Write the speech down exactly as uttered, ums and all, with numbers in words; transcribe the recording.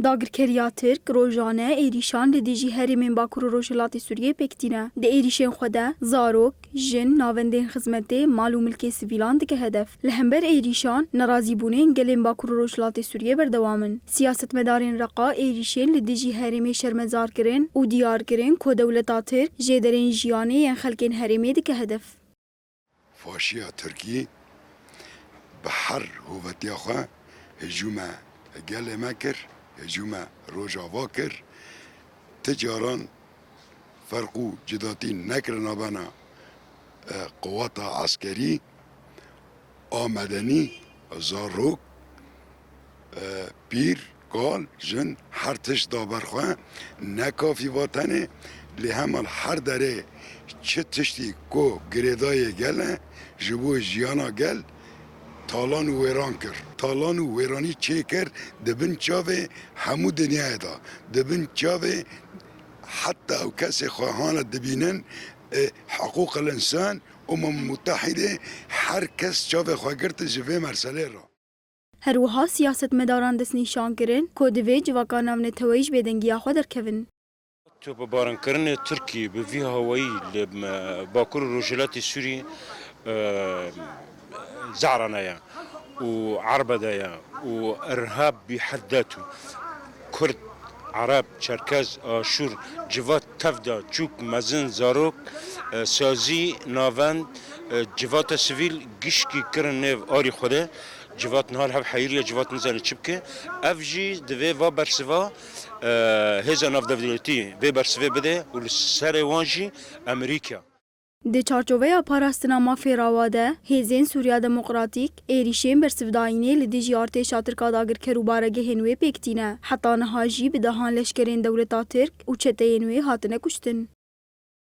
Dagirkeriya Tirk rojane êrîşan li dijî herêmên Bakur û Rojhilatê Sûriyê pêk tîne. Di êrîşên xwe de zarok, jin, navendên xizmetê, mal û milkê sivîlan dike hedef. Li hember êrîşan, nerazîbûnên gelên Bakur û Rojhilatê Sûriyê berdewam in. Siyasetmedarên Reqa êrîşên li dijî herêmê şermezar kirin û diyar kirin ku dewleta Tirk jêderên jiyanê yên xelkên herêmê dike hedef. Faşiya Tirkî bi her hovetiya xwe hicûme gelê me kir, hicûme Rojava kir. Ti caran ferq û cidatî nekirina bena, e, quwata eskerî a medenî, zarok, e, pîr, kal, jin, her tişt da ber xwe. Ne kafî va tenê, lê hemal her derê çi tiştî ku girêdayê gel e, ji bo jiyana gel talan û wêran kir. Talan û wêranî çêkir di bin çavê hemû dinyayê de, di bin çavê heta ew kesê xwe hane dibînin, e, hiqûqil însan, Umem Mutehîdê, her kes çavê xwe girtin ji vê meselê re. Her wiha siyasetmedaran destnîşan kirin ku divê civaka navneteweyî ji bêdengiya xwe derkevin. Topbarankirinê Tirkî bi vî hawayî li, e, Bakur û Rojhilatê Sûrî, e, Zehrane ye û Erbede ye û irhab bî hed de tû. Kurd, Ereb, Çerkez, Aşûr, civat tev de, çûk, mezin, zarok, e, sazî, navend, e, civata sivîl gişkî kirin nêv arî Xwedê. Civat niha li hev heyiriye, civat nizane çi bike. Ev jî divê va bersiva, e, hêza navdewletî vê bersivê bide û li serê wan jî Amerîka. Di çarçoveya parastina mafê rawa de, hêzên Sûriya Demokratîk êrîşên bersivdayînê li dijî artêşa Tirk a dagirker û baregehên wê pêk tîne. Heta niha jî bi dehan leşkerên dewleta Tirk û çeteyên wê hatine kuştin.